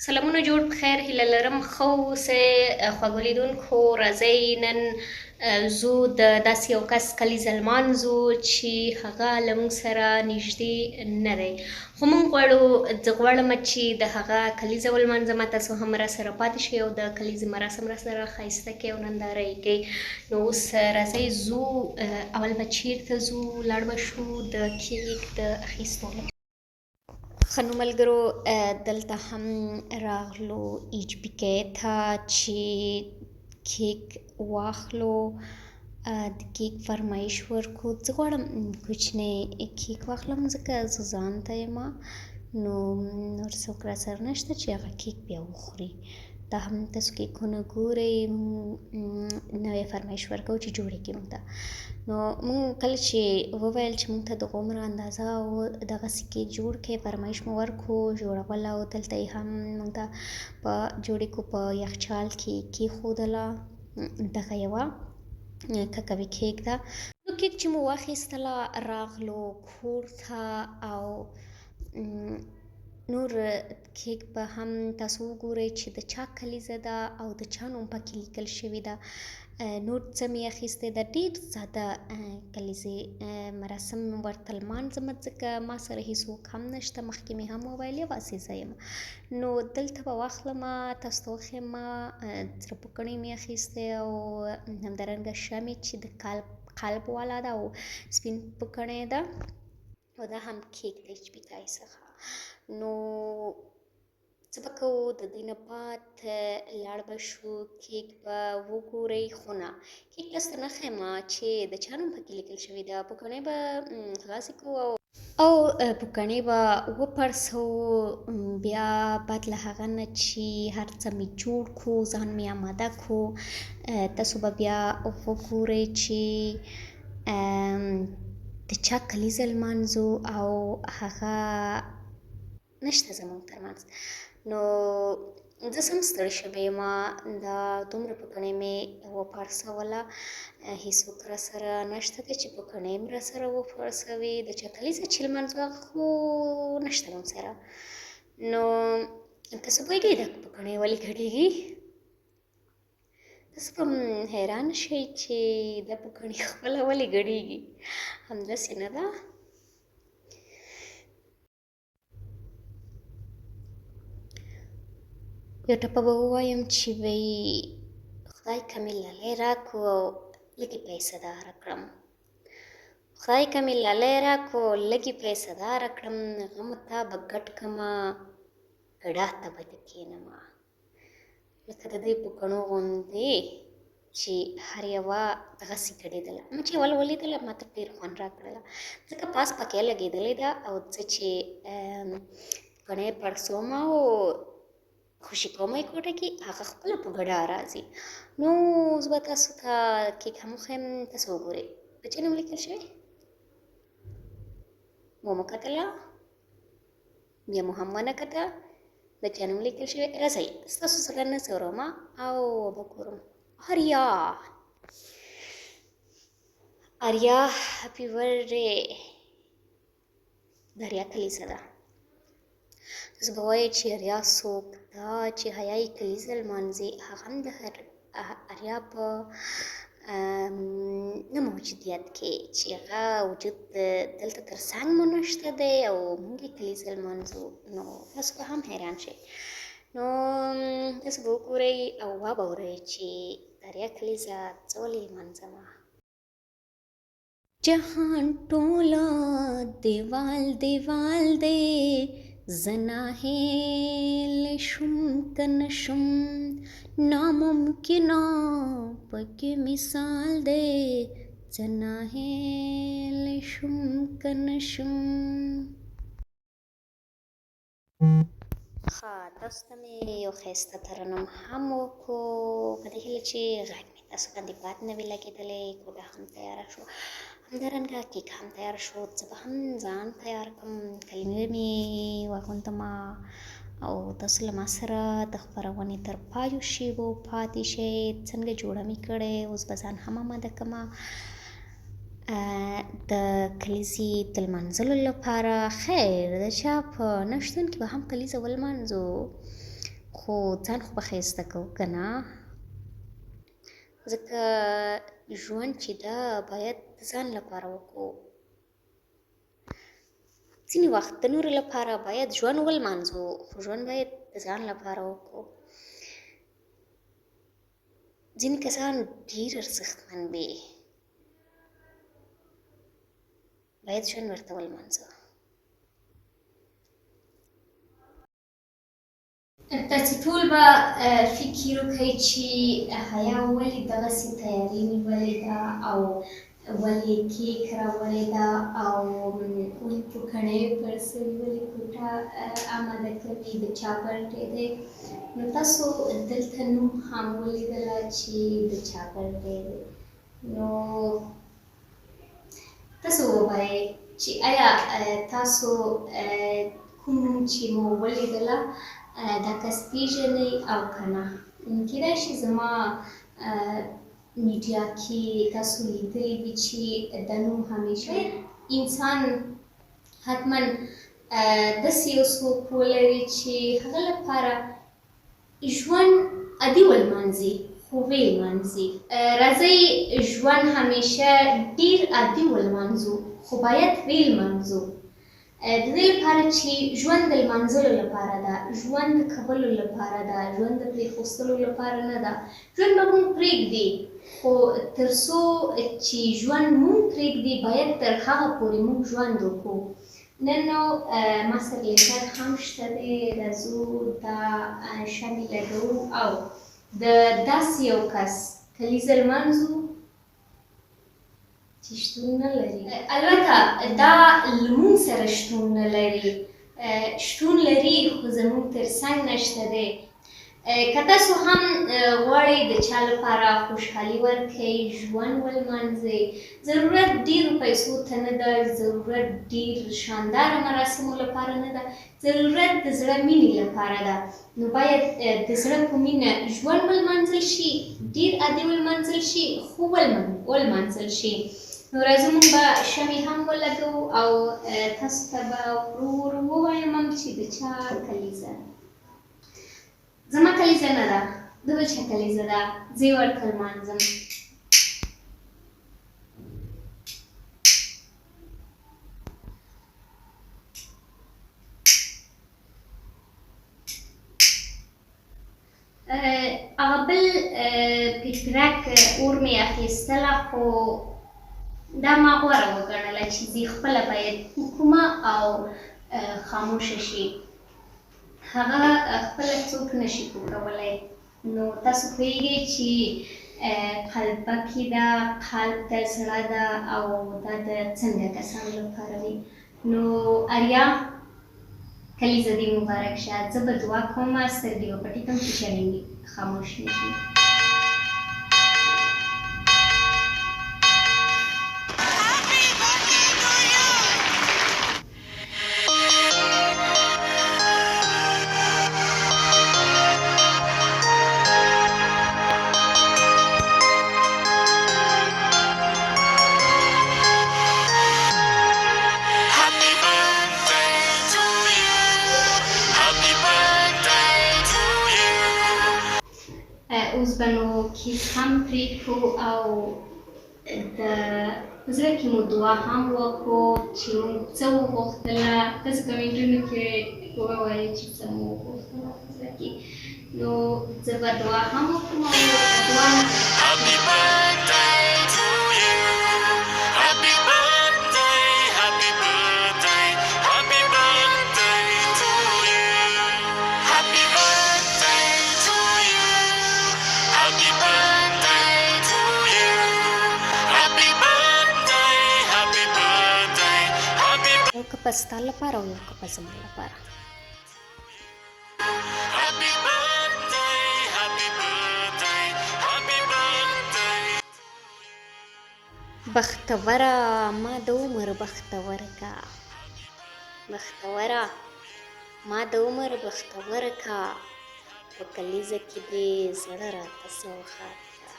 سلامونه جوړ په خیر، هیله لرم ښه اوسئ. خوږو لیدونکو، راځئ نن ځو د داسې یو کس کلیزه لمانځو چې هغه له موږ سره نږدې نه دی، خو موږ غواړو، زه غواړم چې د هغه کلیزه ولمانځم. تاسو هم راسره پاتې شئ او د کلیزې مراسم راسره ښایسته کړئ او ننداره یې کړئ. نو اوس راځئ ځو. اول به چیرته ځو؟ لاړ به شو د کیک د اخیستو لپاره. ښه نو ملګرو، دلته هم راغلو ایچ بي کې ته چې کیک واخلو، د کیک فرمایش ورکو. زه غواړم کوچنی کیک واخلم، ځکه زه ځان ته یم، نو نور څوک راسره نشته چې هغه کیک بیا وخوري. دا هم تاسو کیکونه ګورئ، نوی فرمایش ورکوو چې جوړ یې کړي موږ ته. نو موږ کله چې وویل چې موږ ته دغومره اندازه او دغسې کیک جوړ کړئ، فرمایش مو ورکړو، جوړوله او دلته یې هم موږ ته په جوړې کو، په یخچال کې کېښودله. دغه یوه ککوي کیک ده. نو کیک چې مو واخیستله، راغلو کور ته او نور کیک به هم تاسو وګورئ چې د چا کلیزه ده او د چا نوم پکې لیکل شوی ده. نور څه مې اخیستی ده، ډېر ساده کلیزې مراسم ورته لمانځم، ځکه ما سره هیڅوک هم نشته. مخکې مې هم وویل، یوازې زه یم. نو دلته به واخلم، تاسو ته وښیم. سره پوکڼۍ مې اخیستی او همدارنګه شمې چې د قلب والا ده او سپین پوکڼۍ ده، او دا هم کیک د ایچ پي کای څخه. نو څه به کوو؟ د دې نه بعد لاړ به شو، کیک به وګورئ، خو نه، کیک تاسو ته نه ښیم چې د چا نوم پکې لیکل شوی ده. پوکڼۍ به خلاصې کوو او پوکڼۍ به وپړسوو. بیا بعد له هغه نه چې هر څه مې جوړ کړو، ځان مې اماده کړو، تاسو به بیا وګورئ چې د چا کلیزه لمانځو او هغه نشته زموږ ترمنځ. نو زه سم ستړې شوې یم، دا دومره پوکڼۍ مې وپړسوله، هیڅوک راسره نشته دی چې پوکڼۍ هم راسره وپړسوي. د چا کلیزه چې لمانځو، هغه خو نشته موږ سره. نو تاسو پوهېږئ دا پوکڼۍ ولې ګډېږي؟ تاسو به حیران شئ چې دا پوکڼۍ خپله ولې ګډېږي، همداسې نه ده؟ یو ټپه به ووایم چې وایي: خدای که مې لالی راکو او لږې پیسه داره کړم، خدای که مې لالی راکو او لږې پیسه داره کړم، غم تا به ګډ کمه، ګډا ته به دې کښېنمه. لکه د دې پوکڼو غوندې چې هر یوه دغسې ګډېدله. ما چې اول ولیدله، ما ته ډېر خوند راکړله، ځکه پاس پکې لګېدلې ده او زه چې پوکڼۍ پړسوم او خوشي کوم یې کوټه کې، هغه خپله په ګډا راځي. نو اوس به تاسو ته کیک هم وښیم، تاسو وګورئ په چا نوم لیکل شوی. ومو کتله، بیا مو هم ونه کته د چا نوم لیکل شوی. راځئ، ستاسو زړه نه ځوروم او وبه ګورم. آریا، آریا هپي برډې. د آریا کلیزه ده. تاسو به وایئ چې آریا څوک ده چې حیا یې کلیزه لمانځي؟ هغه هم د آریا په نه موجودیت کې، چې هغه وجود دلته تر څنګ مو نشته دی او موږ یې کلیزه لمانځو. نو تاسو به هم حیران شئ. نو تاسو به وګورئ او وبه اورئ چې د آریا کلیزه زه ولې لمانځم. جهان ټوله دیوال دیوال دی، زه ناهیل شوم که نه شوم، ناممکنه پکې مثال دی، زه ناهیل شوم که نه شوم. ښه، تاسو ته مې یو ښایسته ترنم هم وکړو، په دې هیله چې غږ مې تاسو باندې بد نه وي لګېدلی. کوټه هم تیاره شو، همدارنګه کیک هم تیار شو. زه به هم ځان تیار کړم، کلمې مې واغوندم او تاسو له ما سره د خپرونې تر پایو شیبو پاتې شئ. څنګه جوړه مې کړې، اوس به ځان هم اماده کړم د کلیزې د لمانځلو لپاره. خیر، د چا په نشتون کې به هم کلیزه ولمانځو. خو ځان خو به ښایسته کوو که نه؟ ځکه ژوند چې ده باید د ځان لپاره وکړو. ځینې وخت د نورو لپاره باید ژوند ولمانځو، خو ژوند باید د ځان لپاره وکړو. ځینې کسان ډېر ارزښتمن وي، باید ژوند ورته ولمانځو. تاسې ټول به فکر وکړئ چې حیا ولې دغسې تیاري نیولې ده او ولې کیک راوړی ده او ولې پوکڼۍ پړسوي، ولې کوټه اماده کوي، د چا برډی دی. نو تاسو دلته نوم هم ولیدله چې د چا برډی دی. نو تاسو ووایئ چې ایا تاسو کوم نوم چې مو ولیدله دا کس پیژنئ او که نه؟ کیدای شي زما میډیا کې تاسو لیدلي وي چې دا نوم همیشه انسان حتما داسې یو څوک ولري چې هغه لپاره ژوند عادي ولمانځي، خو ویې لمانځي. راځئ ژوند همیشه ډیر عادي ولمانځو، خو باید ویې لمانځو. د دې لپاره چې ژوند د لمانځلو لپاره ده، ژوند د کولو لپاره ده، ژوند د پرېښوستلو لپاره نه ده. ژوند به موږ پرېږدي، خو تر څو چې ژوند موږ پرېږدي باید تر هغه پورې موږ ژوند وکړو. نن نو ما سره لیټر هم شته دی، راځو دا شمې لګوو او د داسې یو کس کلیزه لمانځو چې شتون نه لري. البته دا له موږ سره شتون نه لري، شتون لري خو زموږ تر څنګ نشته دی. که تاسو هم غواړئ د چا لپاره خوشحالي ورکړئ، ژوند ولمانځئ، ضرورت ډېرو پیسو ته نه ده، ضرورت ډېر شانداره مراسمو لپاره نه ده، ضرورت د زړه مینې لپاره ده. نو باید د زړه په مینه ژوند ولمانځل شي، ډېر عادي ولمانځل شي، خو ولمانځل شي. نو راځو موږ به شمې هم ولګوو او تاسو ته به ورو ورو ووایم هم چې د چا کلیزه. زما کلیزه نه ده، د بل چا کلیزه ده، زه یې ورته لمانځم. هغه بل پیپرک اور مې اخیستله، خو دا ما غوره وګڼله چې زه خپله باید وکړم او خاموشه شي، هغه خپله څوک نه شي پوکولی. نو تاسو پوهېږئ چې قلبکې ده، قلب ده، زړه ده او دا د څنګه کسانو لپاره وي. نو اریا کلیزه دې مبارک شه. زه به دعا کوم، سترګې به پټې کړم چې شمې خاموش نه شي. اوس به نو کیک هم پرې کړو او د زړه کې مو دعا هم وکړو چې موږ څه وغوښتله. تاسو کمنټونو کې ووایئ چې څه مو وغوښتله په زړه کې. نو زه به دعا هم وکړم او دعا نه Happy birthday to you. Happy birthday, happy birthday, happy birthday to you. Happy birthday to you. Happy birthday to you. Happy birthday, happy birthday, happy یو کپه ستا لپاره او یو کپه زما لپاره. Happy birthday, happy birthday, happy birthday. بختوره ما د عمر بختور کا، بختوره ما د عمر بختور کا، په کلیزه کې دې زړه راته سوغات کا.